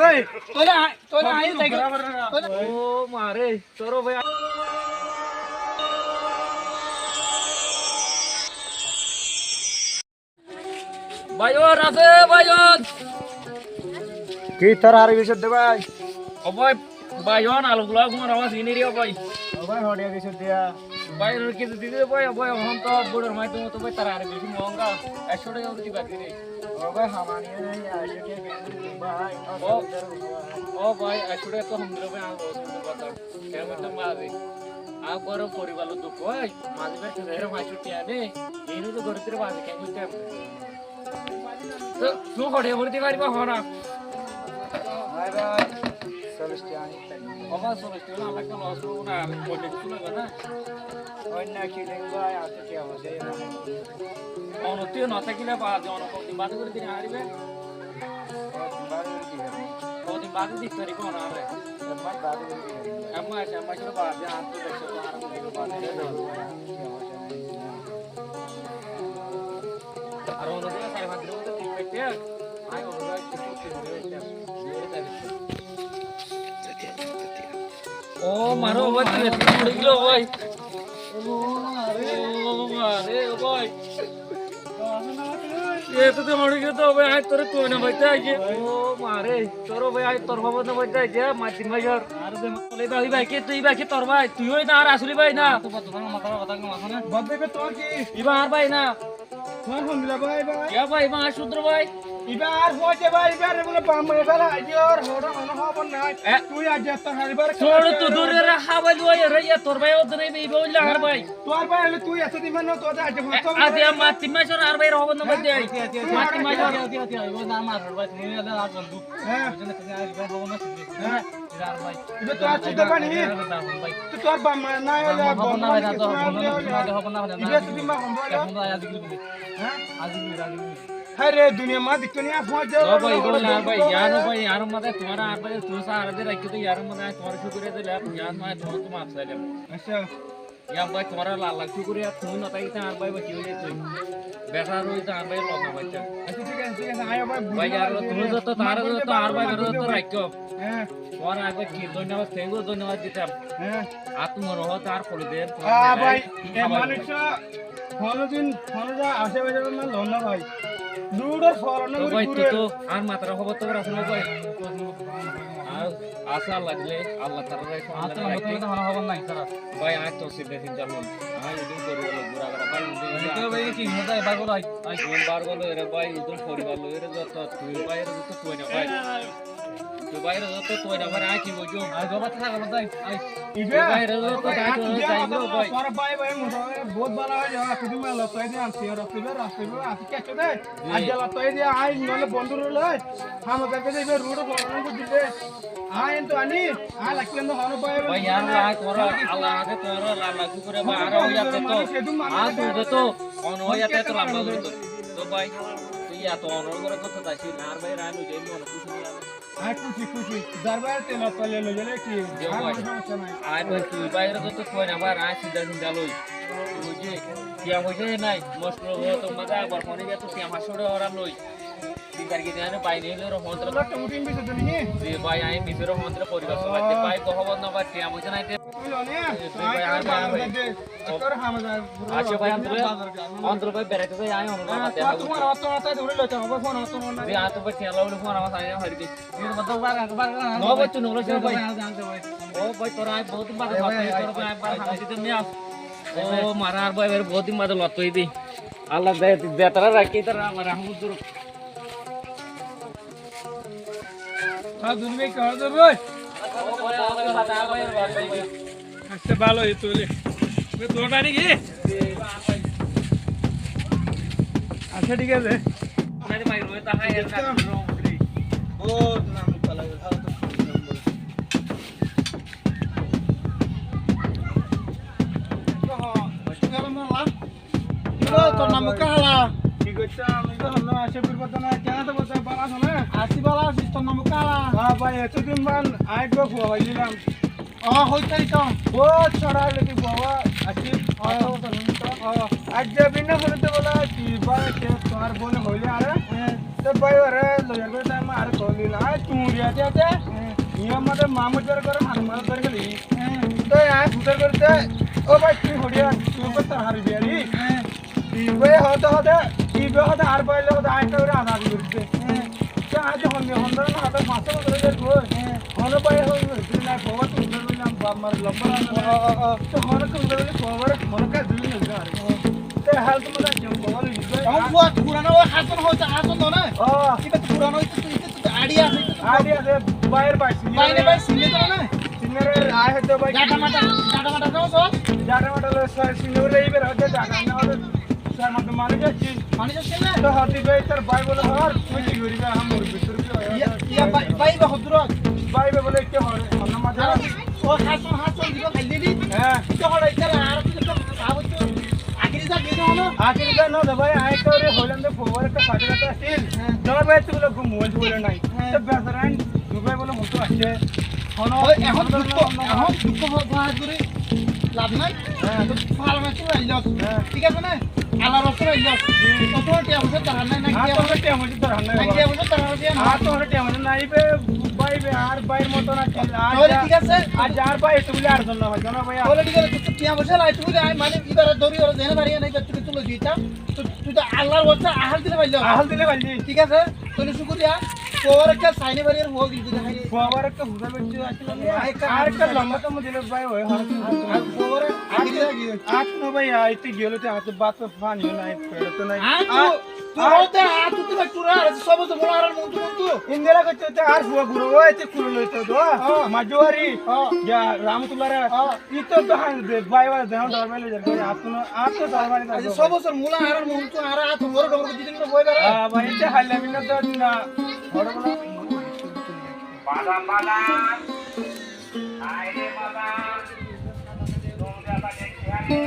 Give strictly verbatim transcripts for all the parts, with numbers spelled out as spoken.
Ei, tóile añí, tóile añí, tóile. Ó maré, toró bái. Báiyon, asé báiyon. Ki tarari bicí de bái? Ó bái, báiyon, alugula gúmor awas gini ri ó bái. Ó bái, hoçiya bicí de. Bái, kissú dide bái, ó bái, ehón to búçor maidde to bái tarari bicí monga. Ekcó taka gori diba dide. Ó bái, hamani nai, ekcó taka bái. Ó bái, ekcó taka to hom dile bái, añár bái. Kiyá goittám bazi? Añár góror foribar loi duk ói, mazi bái, tuñí ere fañs cót tiya nái, iín to gorib dóri bazi kiyá goittám? Tuñí hoçiya gorí di faribá, hoó na. Añí bái, sollic tiya aní. Ó bái, sollic tiya óile añár ekká loss óibo na, ar oinno kissú laiggé na? Oinno ki laiggé bái, añár to tiya foicá nái. Onottú no tákile baade, ono kotodin baade gorí di faribá? Kotodin baade gorí di faribá? Kotodin baade di faribá onoré? Ek mac baade gorí di faribá. Ek mac, ek mac baade, añár to beksa to añáre gorí di faribá. Ar onottú sair fañs dinor modde thík faitté, añí onoré kissú thík gorí faitám. Ó maré, ó bái, tuñí etó din morí gilé ó bái. Ó maré, ó bái. Etó din morí gilé de ó bái, añí toré tuñí no faitté aiyé. Ó maré, toré bái, añí tor hóbor no faitté aiyé, maittim bái sor. Aré de ma-, ibá, ibá ki, tui ibá ki tor bái? Tui ói na ar asuli bái na? Bad de ki, tor ki? Ibá añár bái na. Tuáñr hondilla bái, bái? Kiyá bái, ibá añár cúddo bái. Ibá añár foóñje bái, ibáre bóle baf maiya félai, aijjó ar hoçé honó hóbor nái. E? Tui aijjó tor hári báre. Tor to dóri ere hábai luwai ere, iya tor bái ódde nái, ibá óile añár bái. Tuáñr bái óile tui eto din mane, tuáñr aijjó e, hóbor nái. Aijjó maittim bái sor, añár báire hóbor no faitté. Ati, ati, ati, maittim bái sor. Ati, ati, ati, ibá añár bái, tui óile añár bondú. Hé. Ibá añár bái. Hé. Ibá tuáñr cúddo bái ni? Ibá tuáñr baf ma nái óile, bondú bái ni? Ibá cúddo ma bondú óile? Hé? Hái re, duniyar mazé dekó ni, añár foóñje. Ó bái, ibá na bái, yar bái, yar mazé tuáñra añár bái, tuáñra añáre raikké de, yar mazé tuáñre cúkuriya dilam, yar mazé tuáñre maf sailam. Accá. Yar bái, tuáñre lak lak cúkuriya, tuñí no tákite añár bái, bái ki óiye tui? Becar óiye de añár bái lok no faittam. Accá, thík asé, thík asé, añí bái buzí faijjí. Bái, yar tuñí zoto, tuáñra zoto, añár bái, yar zoto raikko. Hé. Tuáñre añár bái ki dóinnobat, thénk you dóinnobat ditam. Hé. Ar tuáñr hoóde añár fori der, tuáñr ah, bái, e manúic honódin, honódin acá bajar na lon na bái. Ruçor fol na gori gure. Tó bái, tó, tó, añár matar hóbor tó asé na bái. Ar asé Allah dile, Allah taala raikko, Allah raikko. Bái, añí tó sibde sinta loi. Añí idún foribar loi gura gura bái, idún. Tó bái, ki hoóde, bar golo, ai, ai. Bar golo ere bái, idún foribar loi ere zoto, tui bái ere zoto, tui na bái. Tui bái ere zoto tui na bái, añí ki goijjum? Añí zobat táka golo zai, añí. Ibá, tui bái ere zoto tui na bái, añí ki goijjum? Tuáñra bái bái mota bout bála óiye, añí ki dima lottai de, añí ki rasta ibá, rasta ibá, añí ki kecce de. Ji. Aijja lottai de, añí nole bondú loi, hamazar ke de ibá ruçor fol na gori dile. Añí ento aní, añí laki ento hono bái bái. Bái, yar Allah, tuáñra, Allah ate tuáñra, Allah, Allah, ki gore bái, ar ói ate to, ar ói ate to, ono ói ate to lamba gori to. Tó bái, tui eto onor gore gottó daici, ar bái, ar loi zai, mone kúci ói gelo. Añí kúci, kúci. Zar bái, te lottai loi gele ki? Ji, ar bái. Hono somosya nai. Añí bái, tui bái re gottó koi na bái, añí sinta, sinta loi. Tui buijjó, tiya foicá nai, muckil obosta mazé abar fone giyé to tiya fañs cót teka óra loi. Sintar ki zane bái nei loi ro hondro. Lotto utin bice doni ni? Ji bái, añí bice ro hondro foribar solai de. Bái, to hóbor no bái, tiya foicá nai de. Hoilo ne? Ji bái, añí bái, añí bái. Accá bái, ontore, ontore bái beraite zai, añí onore loi dehá gorí. Ji, añí to bái tiya loi fone amar sañde fari de. No bái, tui no loi bái. Ó bái, tor añí bout din bade lottai, tor bái, añí bar ham dite miya. Ó mara, ar bái, bout din bade lottai de. Allah de, de tara rakí, tara amar rahmot duro. Há, Duni bái, কেমন আছো ভাই? আচ্ছা, ভালো, এই তো রে। এ, তোর বাড়ি কি? আচ্ছা, ঠিক আছে। ও, নাম কালা, ভালো তো। Ki go, tor nam ki hala? Ki goittó? Ami to honna asé, buri bodda na, kena to bodda, bála asó na? Así bála así, tor nam ki hala? Há bái, etodin bad añí ekbar fua failam. Ó, hoitó, hoitó. Bout sora lagi fua así. Ó. Ó, aijja binna fone de bola, ki bái, ke tuáñr bone hoile are? Hé. Te bái, ore loiyar goi te añáre hoór dil, añí tuñri ati ati, iyór mazé Mahmud bái gór Hanumán bái gór geli. Te añí fusár gorí te, ó bái, tui hoçé, tui gottá hári biyari. Ibá hoóde hoóde, ibá hoóde añár báir loi hoóde añí ekká gorí azazi gorí de. Te añí de hondilla hondilla hoóde fañs bosór ói giyói. Hono bái hoóde nai, baba tui hoóde bái, baf mare lomba hoóde. Te hono tui hoóde bái, baba hono kiyá dili nai. Te hál tuáñra kiyá baba loi giyói. Ehón fua furana ói Hasan hoóde, Hasan no na? Ibá to furana ói, ibá to, ibá to añçí asé, ibá to añçí asé, báir bái, siniyore bái, siniyore na? Siniyore añí hoóde bái. Jata mata, jata mata no só? Jata mata loi só, siniyore ibá hoóde jata na hoóde. Sar, mottor manúic asé. Manúic asé na? Te hoóde bái, tor bái bóle hoór, tui ki goribi, añár murubbi turubbi ói. Iya, iya, bái, bái ibá hoddúr? Bái ibá bóle ite hoór, hono mazé. Ó, Hasan, Hasan, ibá faillé di. Hé. Ite hoór, ite hoór, ar ite hoór, ar ite hoór. Akiri zak, ite hoór na? Akiri zak no de bái, añí ekká gorí hoilam de, fuabar ekká fati fati asíl. Hé. Dór bái, tui bóle gum, mobail tóbail nai. Hé. Te besaran, Dubai bóle hontú asé. Hono, ói, ehón hono dukko, hono ehón dukko fo-, fohás gorí laf nai. Hé. Tó fal maití faillós. Hé. Thík asé né? Allar waste faillós. Ji. Tó tór tiya foicár dorhar nai, nai? Añár tiya tó foicár, tiya foicár dorhar nai, nai, baba. Tiya foicár dorhar asé né? Añár tó tiya foicár nai, ibá bái, ibá añár báir moton asé. Tóile thík asé. Añár bái, tui bóle ar zon no faito na bái. Tóile thík asé, tui tiya foicá loi, tui bóle añí mane ibáre dóri, ibáre zene fari, ibáre tui, tui loi dita. Tui, tui to Allar waste ahál dile faillós. Ahál dile faillí. Thík asé, tóile cúkuriya. Fuabar ekká saine bari ar fua gil gil hái. Fuabar ekká fusár goijjé asíl. Ar ekká, ar ekká lomba to mui dile bái ói, hoó. Ar, ar fuabar ar gil gil. Ar no bái, añí to giyói te, añár to bát to fani nai, fere to nai. Ar to, ar to, ar to, ar to, ar to, ar to, ar to, ar fua guro, ói, te kuro loi to do. Hó. Majjuari. Hó. Ya, Rahmatullah re. Hó. Ito to hán de, bái, bái, de, hán, dór bái loi zar, bái, añár to no, añár to dór bái loi zar. Aijja só bosór mula añárar muúntu, añára añár to boro dór bái loi zar. Ah, bái, ite háilla minna dór na, boro boro. Badam, badam. Ai re badam. Tum de badam kiyá hai?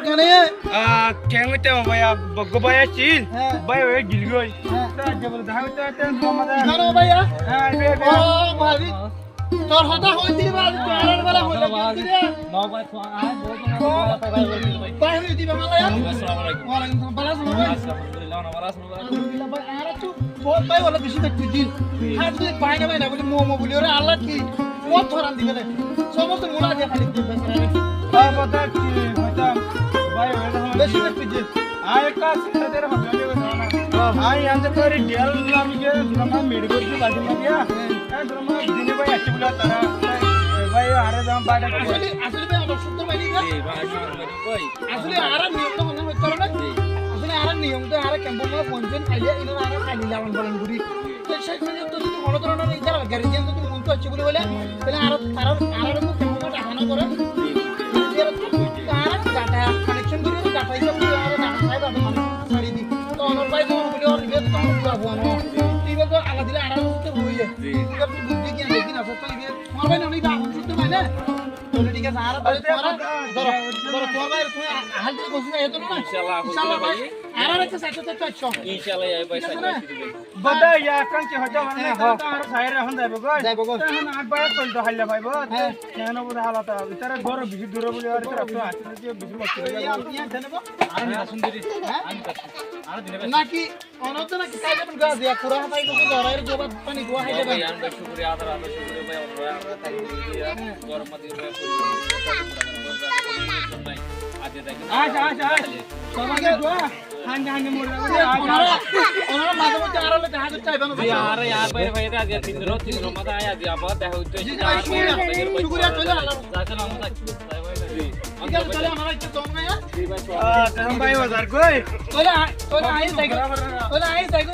Kene? Ah, kene te bái, boggo bái asíl. Hé. Bái, ói gil goi. Hé. Tór hotá hoói dili bái, tór hotá hoói dili bái. No bái, bái hoói dili bái, bái. Assalamu alaikum. Wa alaikum salam. Bála asó bái? Alhamdulillah, bála asó bái. Alhamdulillah bái, añára to Bóut bái ókkol beci dóilla. Há, zodi bái no bái no buli, mo mo buli, ore Allah ki? Bóut horan di gele. Somosto mula diya fali di besara. Bái, bota ki hoitam? Bái, ore beci dóilla. Añí ekka sinta dere hoitam, hoitam na. Añí ande tori diyal lami ge, lama miri gori di bajin na diya. Dine bái, añáre zama bái. Asole, asole bái, amar suttor bái ni na? Ji, bái, suttor bái. Asole añárar niyom to hono hoito na. Ji. Asole añárar niyom to añára kemfor maze fonzon aile ino añára hali lalan palan gori. Te cec forzonto zodi hono dóronor ítara guardian zodi muntu asé buli hoile, taile añára, añára, añára to kemfor maze dahá no gore. Ji. Zodi añára to, añára data collection gori, data hisab gori, añára data sai, data mane sari di. To onor bái to buli or ibe to bula bula no. Ibe to Allah dile añára to hoiye. Ji. Ibe to buddhi gyan bekin asé to ibe. Tuáñr bái no, iba ahun suttor bái na? Tóile thík asé, añára tóile tuáñra dóro, dóro, tuáñr bái, tuáñra ahal dile gosi zai, eto na? Inshallah, inshallah, bái. Añára ekka saito, saito, saito. Inshallah, ya bái, thík asé saito, na? Saito, bái. Bada, ya, kan ki hoito, mane, hé, hé. Añára sair ehón zaibo goi. Zaibo goi. Ehón ar bái tol do hailla baibo. Hé. Ehón obo de halata, itara goro beci dure buli, ar itara to asé, beci muskil. Iya, iya, zaibo. Añára ni asún diri. Hé? Añára diri bái. Naki Onor to naki kaile bul gas diya, pura hatai to dorai re goba pani goba hai jaba. Bái, añára cukuriya, añára cukuriya bái, onora añára tai diya, gorom madi re. Acha, acha, acha. Goba goba. Hande, hande mori. Onora, onora maze moze añára loi dehá goitte aiba na. Ji, añára yar baire baire aijja tin din, tin din maze aijja abar dehá goitte. Ji, ji, bái, cukuriya, cukuriya, tóile Allah. Ji. Thík asé, tóile añára ekka zon bái, há? Ji, bái, ah, tán bái, bazar goi. Tóile a-, tóile añí zai goi. Tóile añí zai goi.